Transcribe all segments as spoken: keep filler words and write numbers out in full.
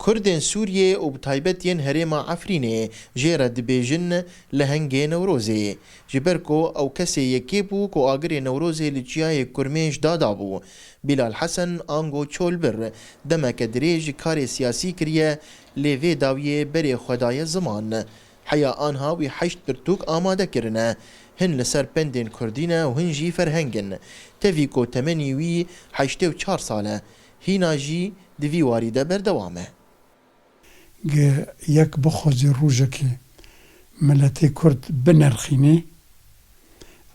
Kurdên Sûriyê û bi taybet yên herêma Efrînê jê re dibêjin lehengê Newrozê. Ji ber ku ew kesê yekê bû ku agirê Newrozê li çiyayê Kurmêj dadabû. Bilal Hesen ango Çolbir demeke dirêj karê siyasî kiriye, lê vê dawiyê berê xwe daye ziman. Heya anha wî heşt pirtûk amade kirine. Hin li ser pendên kurdî ne û hin jî ferheng in. Tevî ku temenî wî heştê û çar sal e, hîna jî di vî warî de berdewam e. Ge yek bixwazî rojekê miletê kurd binerxînê,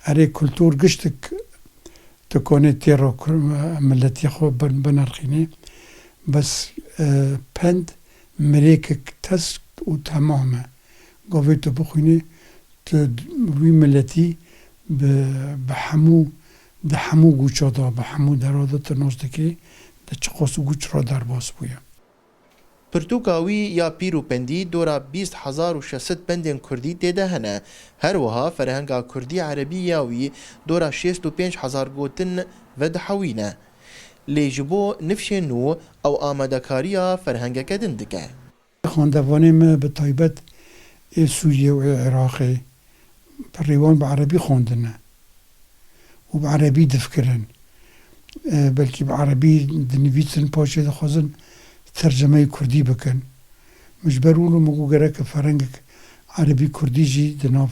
erê kultur giştik tu konê têra kur-, miletê xwe bin-, binerxînê. Bes, e, pend mirêkek test û temam e. Gavê tu bixwînê, tu d-, wî miletî bi, bi hemû, di hemû guça de, bi hemû dera de tu nas dikî, di çiqas guç re derbas bûye. Pirtûka wî ya Pîr û Pendî dora bîst hezar û şeş sed pendên kurdî tê de hene. Her wiha ferhenga kurdî erebî ya wî dora şêst û pênc hezar gotin vedihewîne. Lê ji bo nifşên nû ew amadekariya ferhengeke din dike. Xwendevanê me bi taybet ê Sûriyê û ê Iraqê, pirê wan bi erebî xwendine û bi erebî difikirin. E, belkî bi erebî dinivîsin, paşê dixwazin tercemeyê kurdî bikin. Min ji ber wilo min got gereke ferhengek erebî kurdî jî di nav,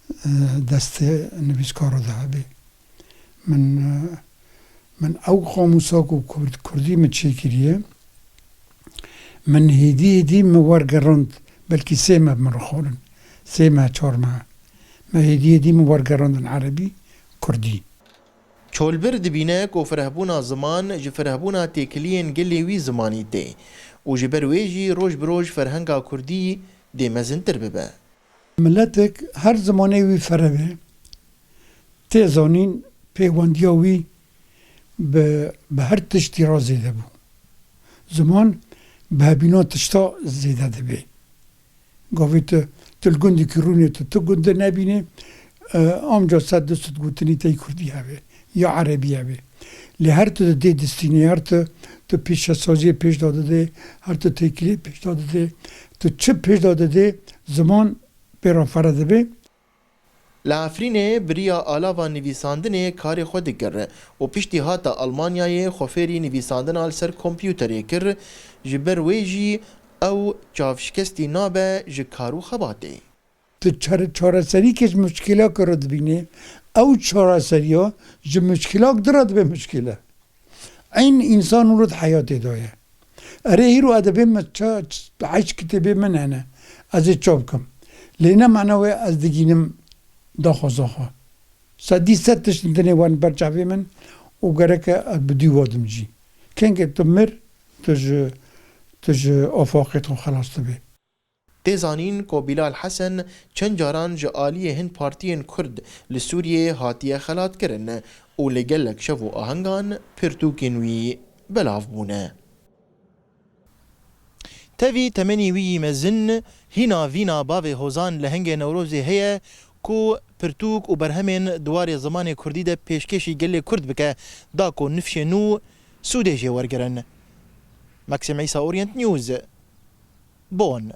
e, destê nivîskara de hebe. Min, e, min ew qamûsa ku kurd-, kurdî min çêkiriye, min hêdî hêdî min wergerand, belkî sê meh min rixwarin, sê meh, çar meh. Me hêdî hêdî min wergerandin erebî, kurdî. Çolbir dibîne ku firehbûna ziman ji firehbûna têkiliyên gelê wî zimanî tê û ji ber wê jî roj bi roj ferhenga kurdî dê mezintir bibe. Miletek her zimanê wî fere be, tê zanîn pêwendiya wî bi, bi her tiştî re zêde bû. Ziman bi hebîna tişta zêde dibe. Gavê tu, tu li gundekî rûnê tu, tu gunde nebînê, e, amca sed du sed gotinî tey kurdî hebe, ya erebî hebe. Lê her tu didê distînê, her tu, tu pêşesaziyê pêş de didê, her tu têkiliyê pêş de didê, tu çi pêş de didê, ziman pê re fere dibe. Li Efrînê bi riya alava nivîsandinê karê xwe dikir û piştî hate Almanyayê xwe fêrî nivîsandina li ser kompûterê kir, ji ber wê jî ew çavşikestî nabe ji kar û xebatê. Tu çare-, çareserîkê ji muşkilakê re dibînê, ew çareseriya ji muşkilak di re dibe muşkile. Eyn însan wilo di heyatê de ye. Erê, îro edebê min ça, ç-, heşt kitêbê min hene. Ez ê ça bikim. Lê ne mana wê ez digînim daxwaza xwe. Sedî sed tişt dinê wan ber çavê min û gereke ez bi dû wadim jî. Kengê tu mir, tu ji, tu ji afaqê xwe xelas dibê. Tê zanîn ku Bilal Hesen çend caran ji aliyê hin partiyên Kurd li Sûriyeyê hatiye xelatkirin û li gelek şev û ahengan pirtûkên wî belav bûne. Tevî temenî wî yî mezin, hîna vîna bavê Hozan lehengê Newrozê heye ku pirtûk û berhemên di warê zimanê kurdî de pêşkêşî gelê Kurd bike, da ku nifşên nû sûdê jê wergirin. Maxim Îsa, Orient News, Bonn.